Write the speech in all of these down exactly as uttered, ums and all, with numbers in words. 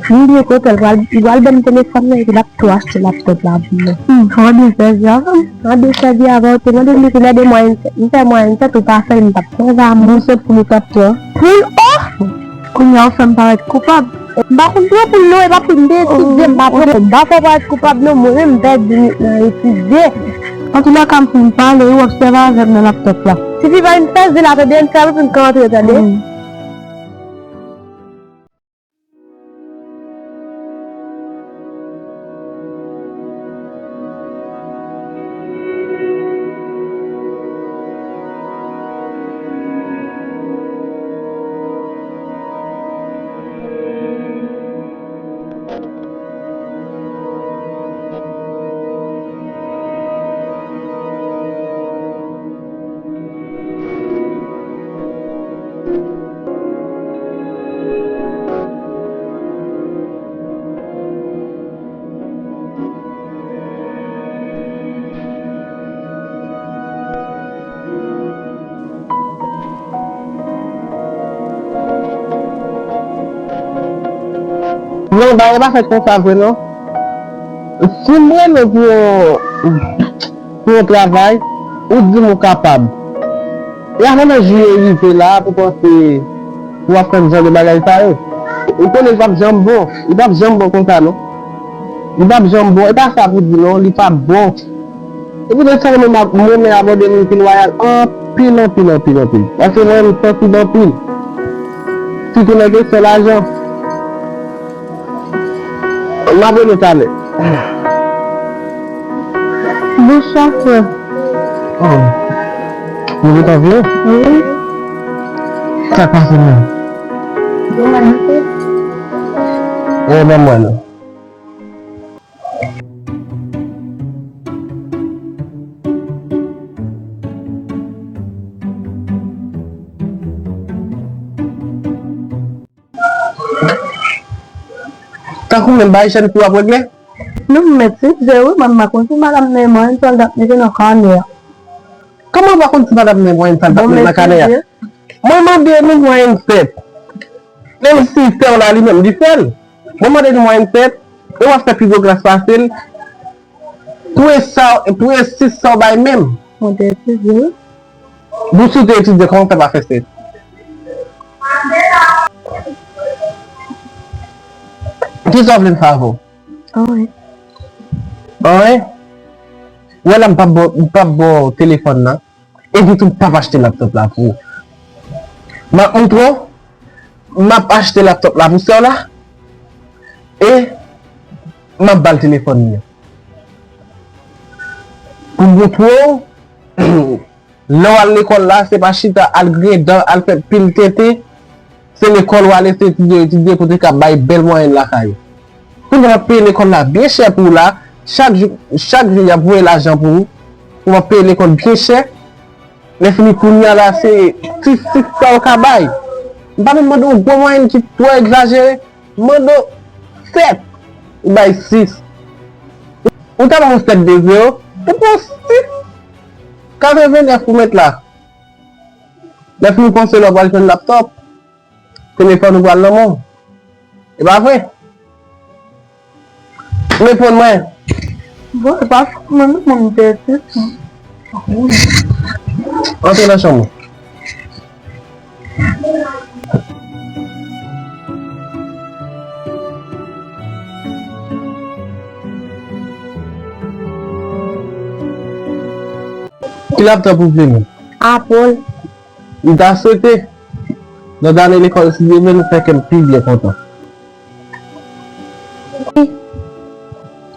M bliye kote l pral, li pral ban m telefòn nan epi l ap tou achte laptòp la pou mwen. Hmm, fò w byen sèvi avè m. Mwen byen sèvi avè w, te mande m pou lè de mwayen sèt. M fè mwayen sèt, ou pa fè l, m t ap fè zam. Bon, se pou li t ap pran. Pou l, oh! Kounye a, ou fè m parèt koupab. M pa konn pran poul non, e pa pou m te etidye, m pa pran. M pa fè w parèt koupab non, mwen menm m pèdi nan etidye. Antoulèka, m fin pale, ou obsève avè m nan laptòp la. Tifi, pa vin fè zen la, tande, ann fè pou n ka antre, tande. Hmm. Non, bagay pa fèt konsa vre non. Si m rele pou yon, pou yon travay, ou di m ou kapab. E avan nan jou yo rive la, pou panse pou w ap fè m jan de bagay sa yo. Ou konnen l p ap janm bon. Li p ap janm bon konsa non. Li p ap janm bon. E pa sa pou di non, li p ap bon. Epi de sa mwen, m ap, mwen renmen abòde moun ki lwayal anpil, anpil, anpil, anpil. Paske mwen, m sansib anpil. Sitou nan kesyon lajan. M ap rele w talè. Bonswa, frè. Oh. Ou gentan vini? Wi. Sa k pase menm? Bon, mwen antre. E, ban mwen non. Tankou menm bagay chèn kou ap regle? Non, m mèt sezi wi, mwen m pa konn si madanm nan mwen, sa l t ap mete nan kanè a. Kòman w pa konn si madanm nan mwen, sa l t ap mete nan kanè a? Mwen mande nou mwayen sèt. Menm si sè w la li menm, li fè l. Mwen mande nou mwayen sèt, e w ap fè pi gwo klas pase l. Pou e sa, pou e sis sa w bay menm. Mwen te etidye wi. Bon, si w te etidye, kòman w fè pa fè sèt? Kisa w vle m fè avè w? Anyen. Anyen? Wè la, m p ap ba w, m p ap ba w telefòn nan. Epi tou, m p ap achte laptòp la pou ou. M ap montre w, m ap achte laptòp la pou sè w la. E m ap ba l telefòn li an. Pou montre w, lè w al lekòl la, se pa chita al griyen dan, al fè pil tenten. Se lekòl w al etidye, etidye pou te ka bay bèl mwayèn lakay ou. Kounye a w ap peye lekòl la byen chè pou w la, chak jou, chak jou y ap voye lajan pou ou, pou w ap peye lekòl byen chè. Lè fini kounye a la, se ti sis sa w ka bay. M pa menm mande w gwo mwayèn ki twò egzajere, m mande w sèt, ou bay sis. Ou ta ban m sèt de zewo, ou pran sis katrevennèf pou met la. Lè fini w panse lè w pral jwenn laptòp. Telefòn ou pral nan men w. E pa vre? Reponn mwen. Bon, e pa fòt mwen non, mwen m te sezi. Antre nan chanm ou. Ki laptòp ou vle menm? Apple. M ta swete, lòt ane lekòl, si Dye vle, nou fè kè m pi byen kontan. Wi.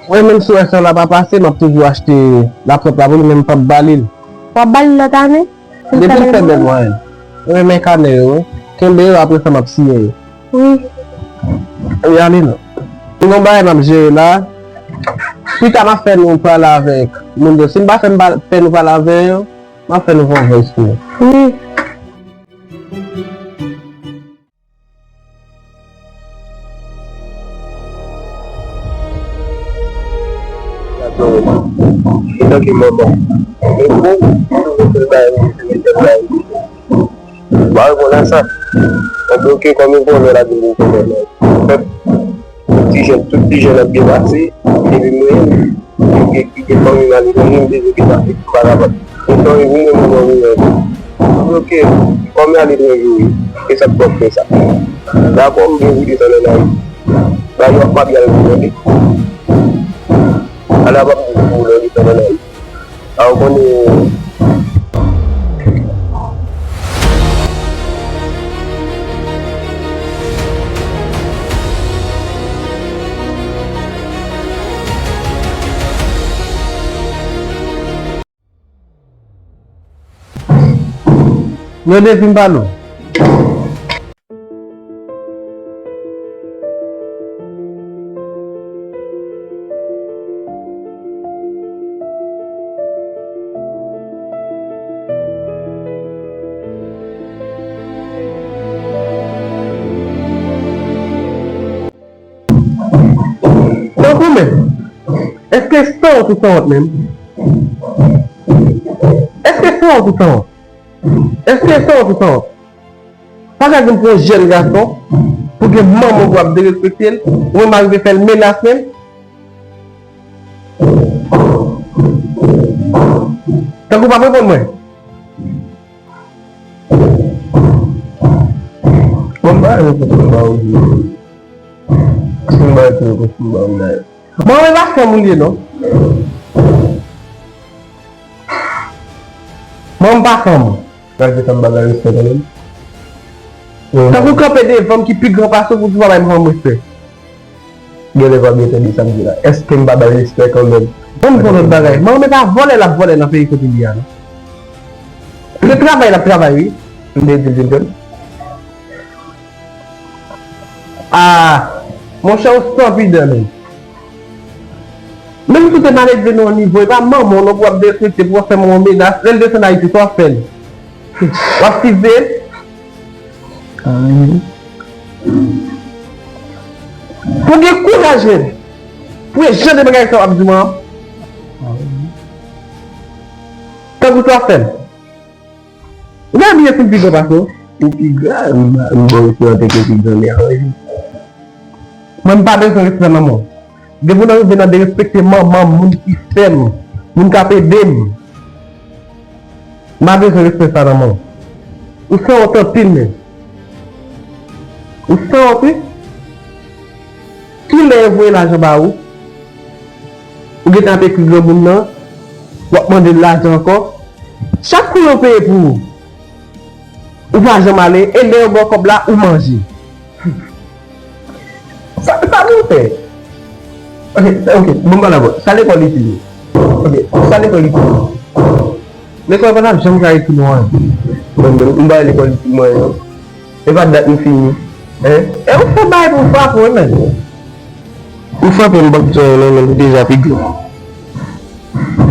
Mwen menm, si w wè sa la pa pase, m ap toujou achte laptòp la pou li, men m p ap ba li l. W ap ba li lòt ane? Depi l fè bèl mwayèn. Mwen renmen kanè yo, wi. Kenbe yo, apre sa, m ap siyen yo. Wi. Wi, ale non. Gen yon bagay m ap jere la. Pita m ap fè nou pale avèk moun yo. Si m pa fè m pa, fè nou pale avè yo, m ap fè nou fè yon voice pou yo. Wi. Etanke manman, mwen fou, mwen fè bagay, mwen fè bagay. M pa reponn a sa. Mwen bloke kòm yon vòlè la di m pou vòlè. Pèp. ti jèn, tout ti jèn ap byen pase, epi mwen menm, ki gen, ki gen fanmi m aletranje, m bezwen byen pase pou m pa kapab. Mwen fanmi m, mwen menm, mwen menm. Oke, fanmi aletranje, wi. E sa k fè w fè sa? Dakò, m gen pou desann ann Ayiti. Ba yo ap mabye al mwen tande. Ala p ap di pou lè w desann ann Ayiti. A, ou konnen. Yo depi m pale w. Tankou men, èske sanwont ou sanwont menm? Èske sanwont ou sanwont? Èske sanwont ou sanwont? Pa ka gen pou yon jèn gason, pou gen manman w ap derespekte l, ou menm arive fè l menas menm. Tankou w p ap reponn mwen. Bon, m pa renmen pou m ba ou di. Si m ba ou di, pou m ba ou di. Manman pa fanm ou li ye non. Manman pa fanm ou. Malgre sa m pa bay respè kanmenm. Tankou kanpe devan m ki pi gran pase w pou di w pa bay manman m respè. Genlè pa byen tande sa m di la. Èske m pa bay respè kanmenm? Ban m di w yon lòt bagay. Manman pa vòlè l ap vòlè nan peyi kote li a non. Se travay l ap travay wi. M te di l vin jwenn. Ah, monchè, ou san pidè menm. Menm si w te maledve nan yon nivo, e pa manman w non pou w ap derespekte, pou w ap fè manman w menas, lè l desann Ayiti, sa w ap fè l? W ap siveye l? Pou gen kouraj menm, pou e jan de bagay sa w ap di manman. Tankou sa w ap fè l. Ou gen byen sou pi gran pase w. Ou pi gran, m ba, m ba w respè antanke pi gran nèg anyen. Mwen m pa bezwen respè nan men w. Depi w nan rive nan derespekte manman m, moun ki fè m, moun k ap ede m. M pa bezwen respè sa nan men w. Ou sanwont anpil menm. Ou sanwont wi. Kilè yo voye lajan ba ou? Ou gentan ap ekri granmoun nan, w ap mande l lajan ankò. Chak kou yo peye pou ou, ou pa janm ale, e lè yo ba w kòb la, ou manje. Sa, sa pou w fè? Ok, ok, bon, m pale avè w. Sa lekòl itil ou? Ok, sa lekòl itil ou? Lekòl pa t ap janm ka itil ou anyen. Bon, bon, m pa lekòl itil mwen non. E pa dat m fini. Hein? E ou fè bagay pou w frape w, wi, menn. Ou frape m, m p ap di anyen non, menn, ou deja pi gran.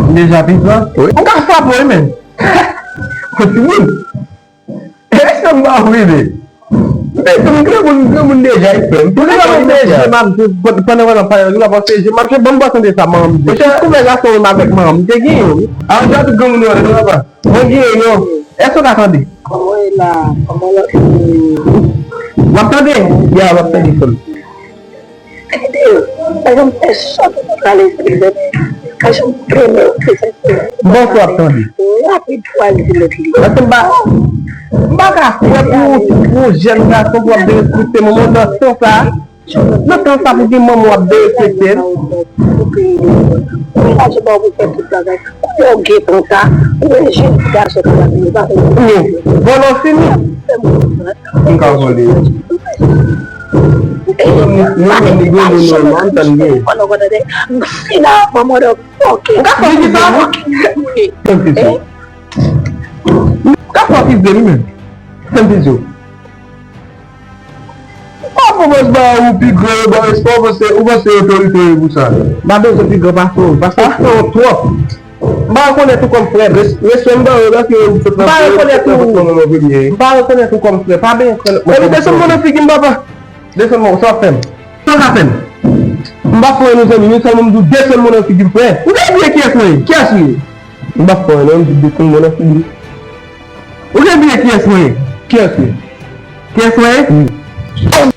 M deja pi gran? Wi. M ka frape w, wi, menn. Ou timoun. Èske m pa ou ede? M te di m granmoun, granmoun deja, wi, frè m. Pou li pa mete je m ap di, pandan, pandan, pandan, li pa pase je m ap je, ban m pase de sa, manman m di. Monchè, kouvè gason menm avèk manman m, m te genyen, wi. A, ou deja tout granmoun yo, non, papa. Mwen gen yo. Èske w ka tande? Kòman w ye la? Kòman lòt moun yo ye? W ap tande? Ya, w ap tande, frè m. Tande, pa janm fè sòt ou konn pale, silvouplè. Pa janm tounen ou prezante. Bonswa, w ap tande. Rapid pou al di lòt li. Paske m pa, m pa ka kwè pou, pou yon jèn gason pou w ap derespekte manman w nan sans sa. Nan tan sa pou gen manman w ap derespekte l. Pou peye lekòl. Pou lajan ba w pou fè tout bagay. Kounya w gen tan sa. Ou wè jèn gason ki ap vini pa fè. Vòlò fini. M ka vòlè. Mwen menm li grenn mwen, m tann gen. Fina, manman w fòkè. Li di sa? Tanpri. M ka fòkè li menm. Tanpri. Ou pa pwopòz ba ou pi gran yo ba w respè, ou panse, ou panse otorite yo pou sa? M pa bezwen pi gran pase w, paske w fè w twòp. M pa rekonèt ou kòm frè m. Res-, respè m ba ou, paske ou sot nan premye, ou sot nan manman premye. M pa rekonèt ou kòm frè, pa bezwen rekonèt mwen kòm frè. Epi desann mwen nan figi m, papa. Desann mwen, sa w ap fè m? Sa w ka fè m? M pa fè w anyen non, zanmi, men sèlman m di w desann mwen nan figi m, frè. Ou gen bliye kiyès mwen ye? Kiyès ou ye? M pa fè w anyen non, m di w desann mwen nan figi m. Ou gen bliye kiyès mwen ye? Kiyès ou ye? Kiyès mwen ye? Wi.